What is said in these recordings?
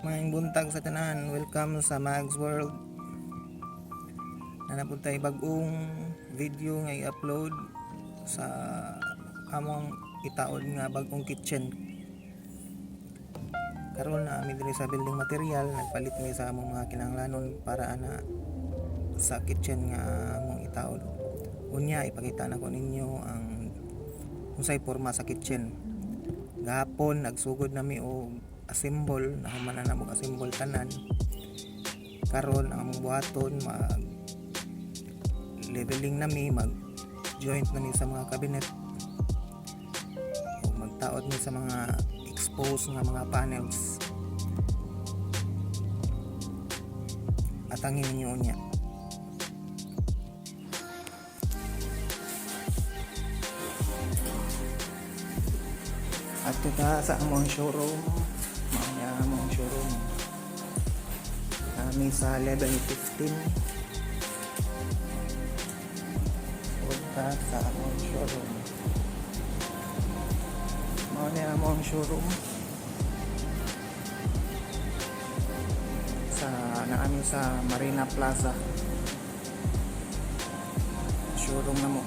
Maayong buntag sa tanan. Welcome sa Mags World. Naa na pud tay bag-ong video nga i-upload sa among itaod nga bag-ong kitchen. Karon naa mi diri sa building material, nagpalit mi sa among mga kinahanglanon para ana sa kitchen nga among itaod. Unya, ipakita nako ninyo ang unsay porma sa kitchen. Gahapon nagsugod nami og assemble, nahuman na namo assemble tanan. Karon, ang among buhaton, mag leveling nami, mag joint na mi sa mga cabinet o magtaod mi sa mga exposed nga mga panels. Atangin ninyo unya. Adto ta sa among showroom. Mao ni ang among showroom. Kami sa level 15. Punta sa among showroom. Mao ni ang among showroom. Sa naa mi sa Marina Plaza. Showroom na mo.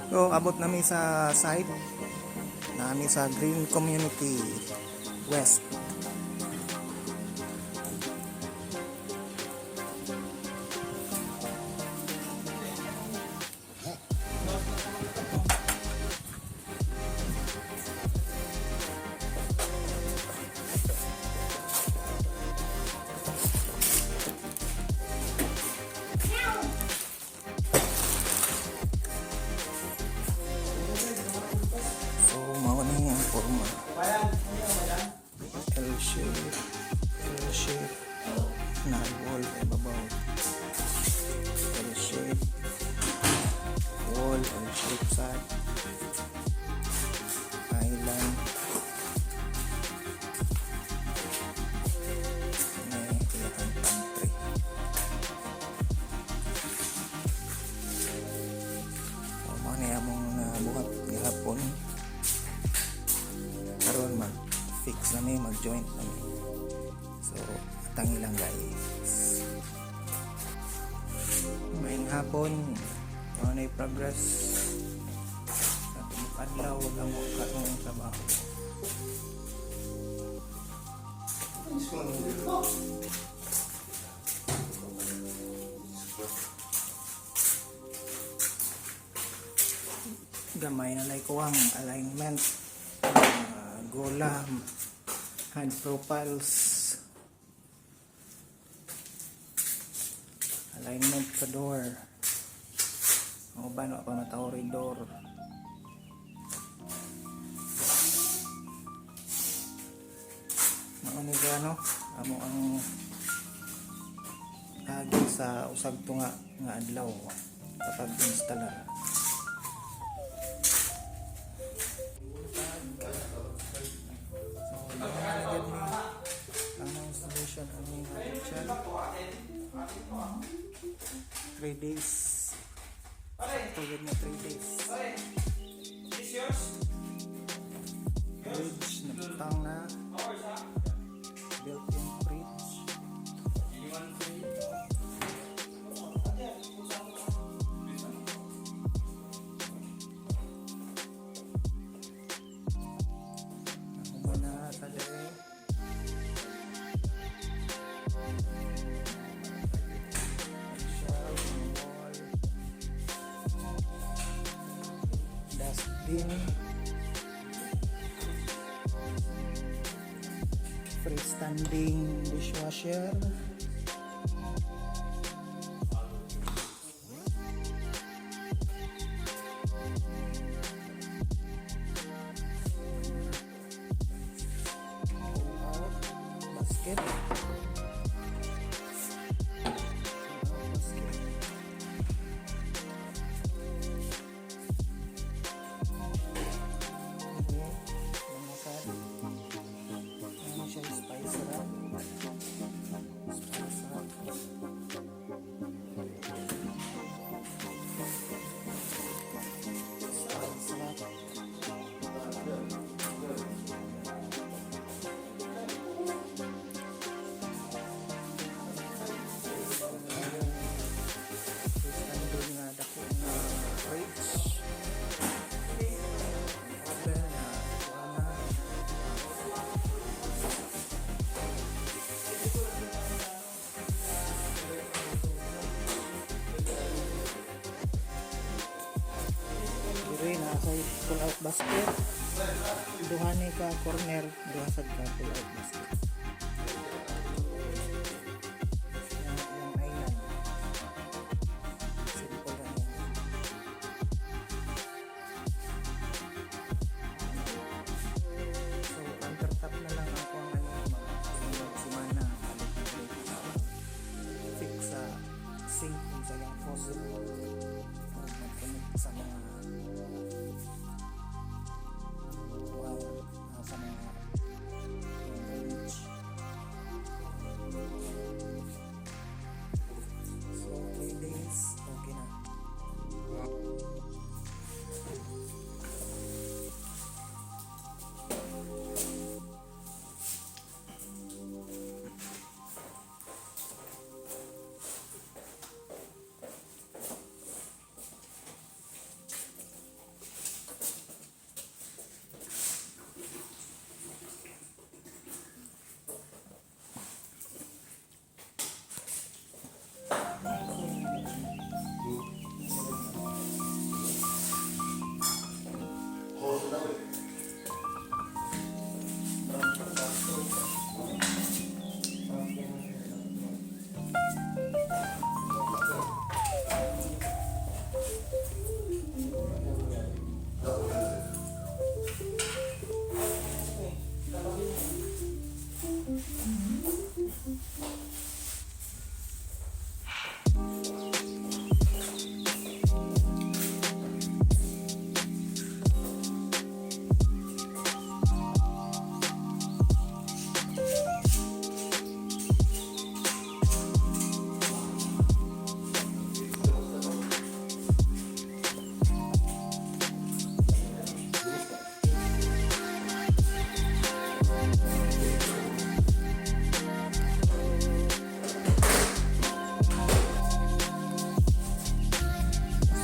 So, abot nami sa site. Naa mi sa Green Community West. So, mao ni ang forma. L shape, L shape, na wall ay babaw. L shape, wall, L shape side, island, may iyang pantry. So, mao ni among nabuhat gihapon. Karon mag fix na mi, mag joint na mi. So, atangi lang, guys. Maayong hapon. Mao na progress sa tibuok adlaw ug among karong trabaho. Gamay na lay kuwang alignment, gola, hand profiles, alignment sa door. Ang uban wa pa matawri door. Mao ni siya, no, amo ang agi sa usag tunga nga adlaw kapag installer. So, na gyud ni ang installation ani nga kitchen. 3 days. Sakto gyud nga 3 days. This yours? Fridge nabutang na. Ours, ha? Built-in fridge. Anyone free? This one? Nahuman na sa dire. Shelf, wall, dustbin, freestanding dishwasher, pull-out basket. Pull-out basket. Okay. Pull out basket. Duha ni ka corner, duha sad ka pull out basket. Yung island. Simple lang yan. So, countertop na lang ako ang ano, mga sunod semana, palit na rin. Fix sa sink kung sa iyang faucet. O mag-connect sa mga wire, sa mga drainage. So, 3 days, okay na.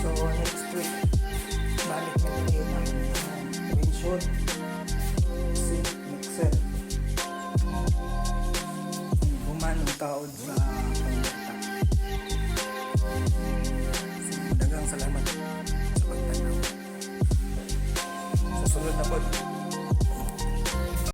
So next week, balik na tayo ng range hood, sink, mixer. Humanong taod sa countertop. So, daghang salamat sa pagtanaw. Sa sunod na pod.